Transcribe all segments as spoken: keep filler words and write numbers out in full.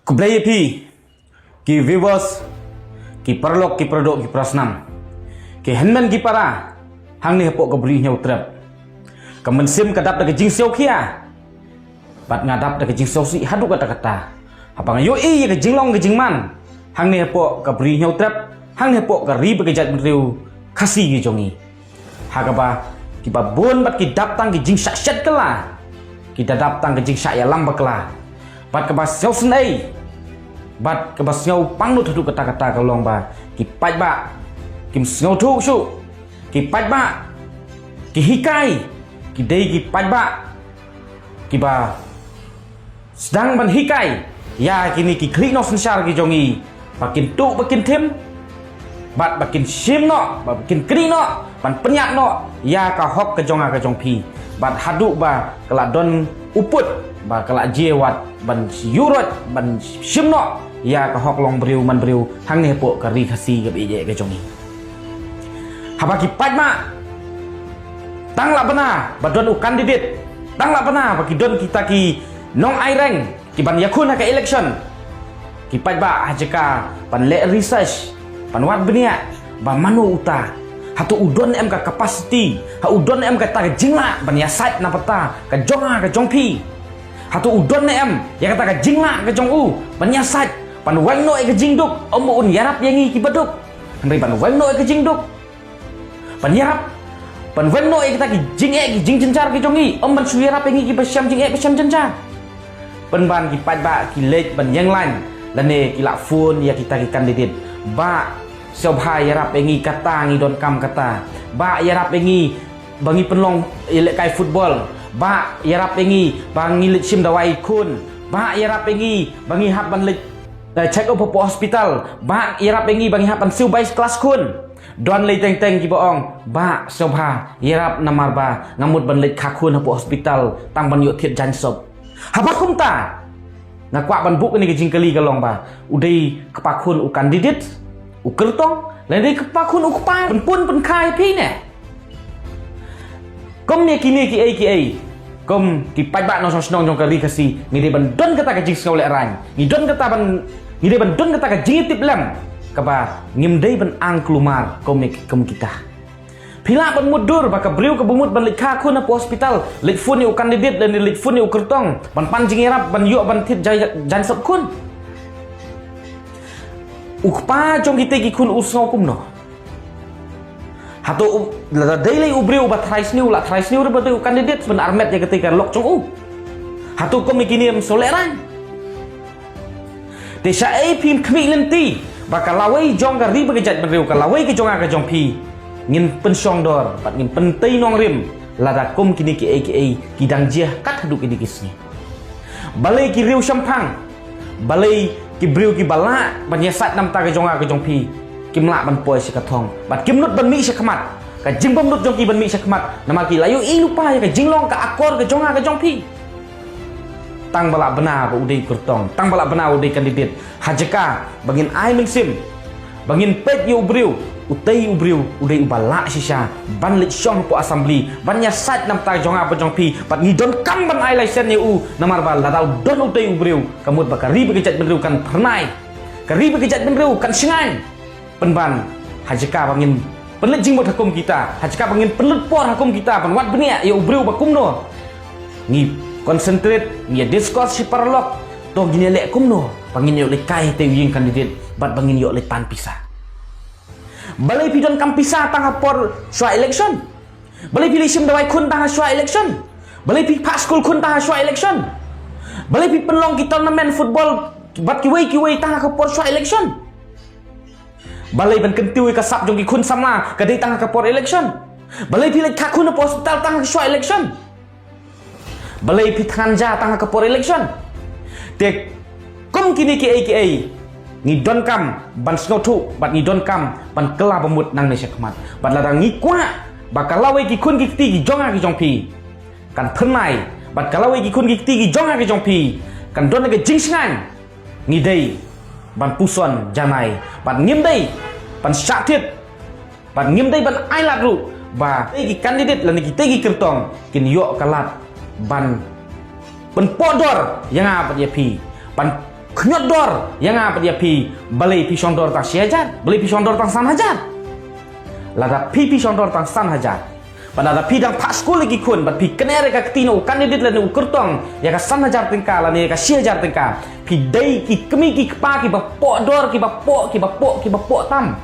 Khublei ïa phi ki viewers, ki paralok, ki paradoh, ki parasnam, ki hynmen ki para hangne hapoh ka Bri Hynñiewtrep. Ka mynsiem ka dap da ka jingsngewkhia bad nga dap da ka jingsngewsih haduh katta katta haba nga ïohi ïa ka jinglong ka jingman hangne hapoh ka Bri Hynñiewtrep, hangne hapoh ka ri bad ka jaitbynriew Khasi ka jong ngi. Ha kaba kiba bun bad ki dap tang ki jingshah shet kylla, ki da dap tang ki jingshah ïalam bakla, bad kaba sngewsynei bad kaba sngewpangnud haduh katta katta ka long ba ki paidbah kim sngewthuh shuh. Ki paidbah, ki hikai, ki dei ki paidbah kiba sdang ban hikai ïa kine ki khlieh nongsynshar ki jong ngi ba kin tuh, ba kin thim, bad ba kin shim noh, ba kin knieh noh ban pynïap noh ïa ka hok ka jong nga ka jong phi. Bad haduh ba ka la don u pud ba ka la jia wat ban ïuh roit, ban shim noh ïa ka hok long briew man briew hangne hapoh ka ri Khasi kaba ïeit ka jong ngi. Haba ki paidbah tang lah bna ba don u candidate, tang lah bna ba ki don kita ki nongai reng ki ban ïakhun ha ka election, ki paidbah ha jaka ban leh research, ban wad bniah ba mano uta, hato u don em ka capacity, ha u don em kata ka jinglah ban ïasaid na bynta ka jong nga ka jong phi, hato u don em ïa kata ka jinglah ka jong u ban ïasaid, ban weng noh ïa ka jingduk, ym ba un ïarap ïa ngi kiba duk, hynrei ban weng noh ïa ka jingduk, ban ïarap, ban weng noh ïa kita ki jingeh ki jingjynjar ki jong ngi, ym ban shu ïarap ïa ngi kiba shem jingeh ba shem jynjar. Pynban ki paidbah ki leit ban ïeng line lane ki lah phone ïa kita ki candidate, "Bah, sngewbha ïarap ïa ngi, kata ngi donkam kata. Bah, ïarap ïa ngi ba ngi pynlong ïalehkai football. Bah, ïarap ïa ngi ba ngi leit shim dawai khun. Bah, ïarap ïa ngi ba ngi hap ban leit, eh, check up hapoh hospital. Bah, ïarap ïa ngi ba ngi hap ban siew bai klas khun." Don lei teng teng kiba ong, "Bah, sngewbha ïarap namar ba nga mut ban leit kha khun hapoh hospital tang ban ïoh thied jaiñsop." Haba kumta, nga kwah ban buh kane ka jingkylli ka long ba u dei kpa khun u candidate, u kyrtong, lane dei kpa khun u kpa pynpun pynkha ïa phi ne? Kum ïa kine kiei kiei, kum ki paidbah nongshong shnong jong ka ri Khasi, ngi dei ban don kata ka jingsngewlehrain, ngi don kata ban, ngi dei ban don kata ka jingïatiplem kaba ngim dei ban ang kulmar kum ïa ki, kum kita. Phi lah ban mutdur ba ka briew kaba mut ban leit kha khun hapoh hospital, leit phone ïa u candidate lane leit phone ïa u kyrtong ban pan jingïarap ban ïoh ban thied jai-, jaiñsop khun. U kpa jong kita ki khun u sngew kumno? Hato u, lada dei lei u briew ba trai sniew, la trai sniew ruh ba dei u candidate ban armet ïa kata ka lok jong u? Hato kum ïa kine ym sngewlehrain? Te shaei phim khmih lynti ba ka lawei jong ka ri bad ka jaitbynriew, ka lawei ka jong nga ka jong phi, ngin pynshong dor bad ngin pyntei nongrim lada kum kine kiei kiei ki dang jia kat haduh kine ki sngi? Balei ki riew shemphang, balei ki briew kiba lah ban ïasaid na bynta ka jong nga ka jong phi kim lah ban poi sha ka thong bad kim nud ban mih sha khmat? Ka jingbymnud jong ki ban mih sha khmat namar ki la ïohi lypa ïa ka jinglong ka akor ka jong nga ka jong phi. Tang ba lah bna ba u dei u kyrtong, tang ba lah bna u dei candidate, ha jaka ba ngin ai mynsiem, ba ngin peit ïa u briew, utei u briew u dei uba lah shisha ban leit shong hapoh assembly ban ïasaid na bynta jong nga bad jong phi, bad ngi donkam ban ai license ïa u. Namar ba lada u don utei u briew, ka mut ba ka ri bad ka jaitbynriew kan phyrnai, ka ri bad ka jaitbynriew kan shngaiñ. Pynban, ha jaka ba ngin pynleit jingmut ha kum kita, ha jaka ba ngin pynlut por ha kum kita ban wad bniah ïa u briew ba kumno, ngi concentrate, ngi ïa discuss sha paralok, to ngin ïaleh kumno ba ngin ïoh leit kai hatei u ïing candidate bad ba ngin ïoh leit pan pisa. Balei phi donkam pisa tang ha por shuwa election? Balei phi leit shim dawai khun tang ha shuwa election? Balei phi phah skul khun tang ha shuwa election? Balei phi pynlong ki tournament football bad kiwei kiwei tang ha ka por shuwa election? Balei ban kyntiew ïa ka sap jong ki khun samla ka dei tang ha ka por election? Balei phi leit kha khun hapoh hospital tang ha ka shuwa election? Balei phi thngan ja tang ha ka por election? Te kum kine kiei kiei ngi donkam ban sngewthuh bad ngi donkam ban kylla bamut nangne sha khmat. Bad lada ngi kwah ba ka lawei ki khun ki kti ki jong nga ki jong phi kan phyrnai, bad ka lawei ki khun ki kti ki jong nga ki jong phi kan don ka jingshngaiñ, ngi dei ban puson janai bad ngim dei ban shah thied, bad ngim dei ban ai lad ruh ba kitei ki candidate lane kitei ki kyrtong kin ïoh ka lad ban pynpohdor ïa nga bad ïa phi, ban khñiot dor ïa nga bad ïa phi, balei phi shong dor tang shi hajar, balei phi shong dor tang san hajar. Lada phi phi shong dor tang san hajar, bad lada phi dang phah skul ïa ki khun bad phi kner ïa ka kti na u candidate lane u kyrtong ïa ka san hajar tyngka lane ïa ka shi hajar tyngka, phi dei ki kmie ki kpa kiba poh dor, kiba poh, kiba poh, kiba poh tam.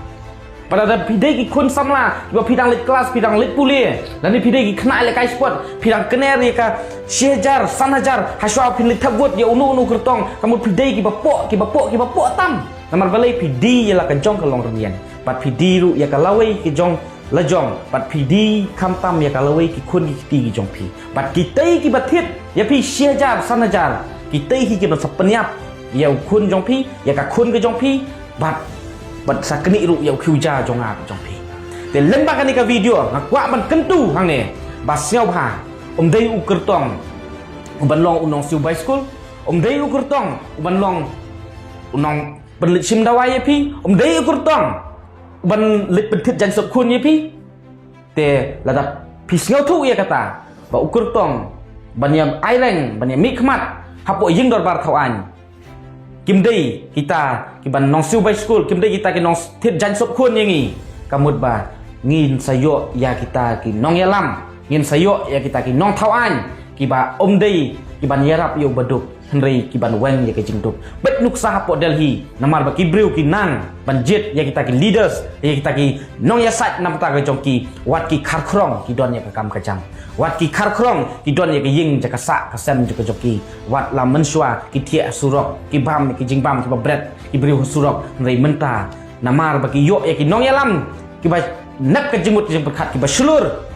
Bad lada phi dei ki khun samla kiba phi dang leit klas, phi dang leit pule, lane phi dei ki khynnah lehkai sport, phi dang kner ïa ka shi hajar, san hajar, hashwa phin leit thep vote ïa uno uno u kyrtong, ka mut phi dei kiba poh, kiba poh, kiba poh tam. Namar balei? Phi die ïa la ka jong ka longrynïeng, bad phi die ruh ïa ka lawei ka jong la jong, bad phi die khamtam ïa ka lawei ki khun ki kti ki jong phi. Bad kitei kiba thied ïa phi shi hajar, san hajar, kitei hi kiban sa pynïap ïa u khun jong phi, ïa ka khun ka jong phi, bad, bad sa knieh ruh ïa u khiew ja jong nga jong phi. Te lyngba kane ka video nga kwah ban kyntu hangne ba sngewbha, ym dei u kyrtong uban long u nongsiew bai skul, ym dei u kyrtong uban long u nongpynleit shim dawai ïa phi, ym dei u kyrtong uban leit pynthied jaiñ sop khun ïa phi. Te lada phi sngewthuh ïa kata ba u kyrtong ban ïa ai reng, ban ïa mihkhmat hapoh ïing dorbar thaw aiñ, kim dei kita kiban nongsiew bai skul, kim dei kita ki nongthied jaiñ sop khun ïa ngi, ka mut ba ngin sa ïoh ïa kita ki nongïalam, ngin sa ïoh ïa kita ki nongthaw aiñ kiba ym dei kiban ïarap ïa u baduk, hynrei kiban weng ïa ka jingduk. Peit nuksa hapoh Delhi, namar ba ki briew ki nang ban jied ïa kita ki leaders, ïa kita ki nongïasaid na bynta ka jong ki, wat ki kharkhrong ki don ïa ka kam ka jam, wat ki kharkhrong ki don ïa ka ïing jaka sah ka sem jaka jong ki, wat la mynshuwa ki thiah ha surok, ki bam ïa ki jingbam kiba bret ki briew ha surok, hynrei mynta namar ba ki ïoh ïa ki nongïalam kiba nep ka jingmut jingpyrkhat, kiba shlur,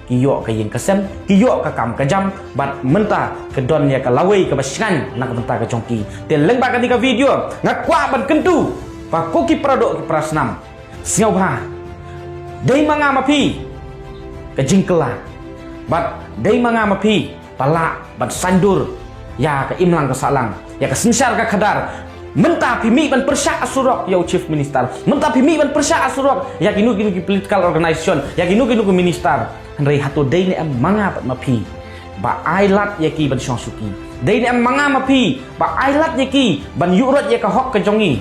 ki ïoh ka ïing ka sem, ki ïoh ka kam ka jam, bad mynta ka don ïa ka lawei kaba shngaiñ na ka bynta ka jong ki. Te lyngba kane ka video nga kwah ban kyntu ba ko ki paradoh ki parasnam, sngewbha, dei ma nga ma phi ka jingkylla, bad dei ma nga ma phi ba lah ban saindur ïa ka imlang ka sahlang, ïa ka synshar ka khadar. Mynta phi mih ban pyrshah ha surok ïa u Chief Minister, mynta phi mih ban pyrshah ha surok ïa kino kino ki political organization, ïa kino kino ki minister. Hynrei hato dei ne em ma nga bad ma phi ba ai lad ïa ki ban shong shuki? Dei ne em ma nga ma phi ba ai lad ïa ki ban ïuhroit ïa ka hok ka jong ngi?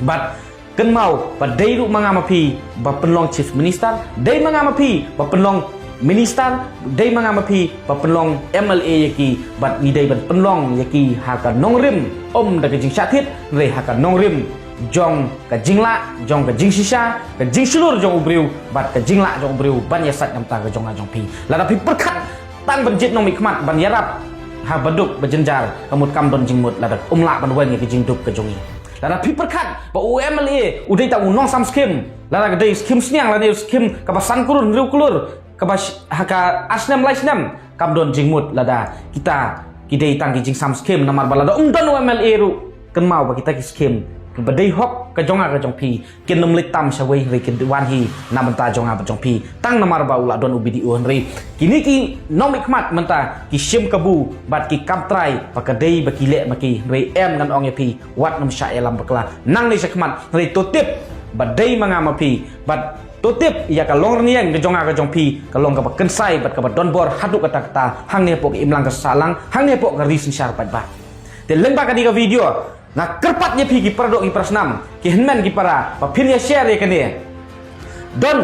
Bad kynmaw ba dei ruh ma nga ma phi ba pynlong Chief Minister, dei ma nga ma phi ba pynlong Minister, dei ma nga ma phi ba pynlong M L A ïa ki, bad ngi dei ban pynlong ïa ki ha ka nongrim, ym da ka jingshah thied, hynrei ha ka nongrim jong ka jinglah, jong ka jingshisha, ka jingshlur jong u briew bad ka jinglah jong u briew ban ïasaid na bynta ka jong nga jong phi. Lada phi pyrkhat tang ban jied nongmihkhmat ban ïarap ha baduk ba jynjar, ka mut kam don jingmut lada ym lah ban weng ïa ka jingduk ka jong ngi. Lada phi pyrkhat ba u M L A u dei tang u nongsam skim, lada ka dei skim sniang lane skim kaba san klur, hynriew klur, kaba sh-, ha ka ar snem lai snem, kam don jingmut lada kita ki dei tang ki jingsam skim, namar ba lada ym don u M L A ruh, kynmaw ba kita ki skim kiba dei hok ka jong nga ka jong phi kin ym leit tam shawei, hynrei kin wan hi na bynta jong nga bad jong phi, tang namar ba u la don u B D O. Hynrei kine ki nongmihkhmat mynta ki shim kabu bad ki kam trai ba ka dei ba ki leh ma ki, hynrei em, ngan ong ïa phi, wat nym shah ïalam bakla nangne shakhmat, hynrei to tip ba dei ma nga ma phi, bad to tip ïa ka longrynïeng ka jong nga ka jong phi ka long kaba kynsai bad kaba donbor haduh katta katta hangne hapoh ka imlang ka sahlang, hangne hapoh ka ri synshar paidbah. Te lyngba kane ka video nga kyrpad ïa phi ki paradoh ki parasnam, ki hynmen ki para, ba phin ïa share ïa kane. Don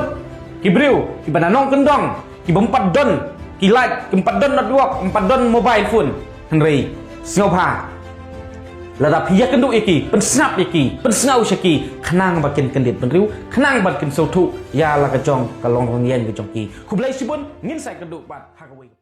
ki briew kiba na nongkyndong, kiba ym pat don ki light, ki ym pat don network, ym pat don mobile phone, hynrei sngewbha, lada phi ïakynduh ïa ki, pynsngap ïa ki, pynsngew sha ki, khnang ba kin kyndit bynriew, khnang ba kin sngewthuh ïa la ka jong ka longrynïeng ka jong ki. Khublei shibun, ngin sa ïakynduh pat ha kawei.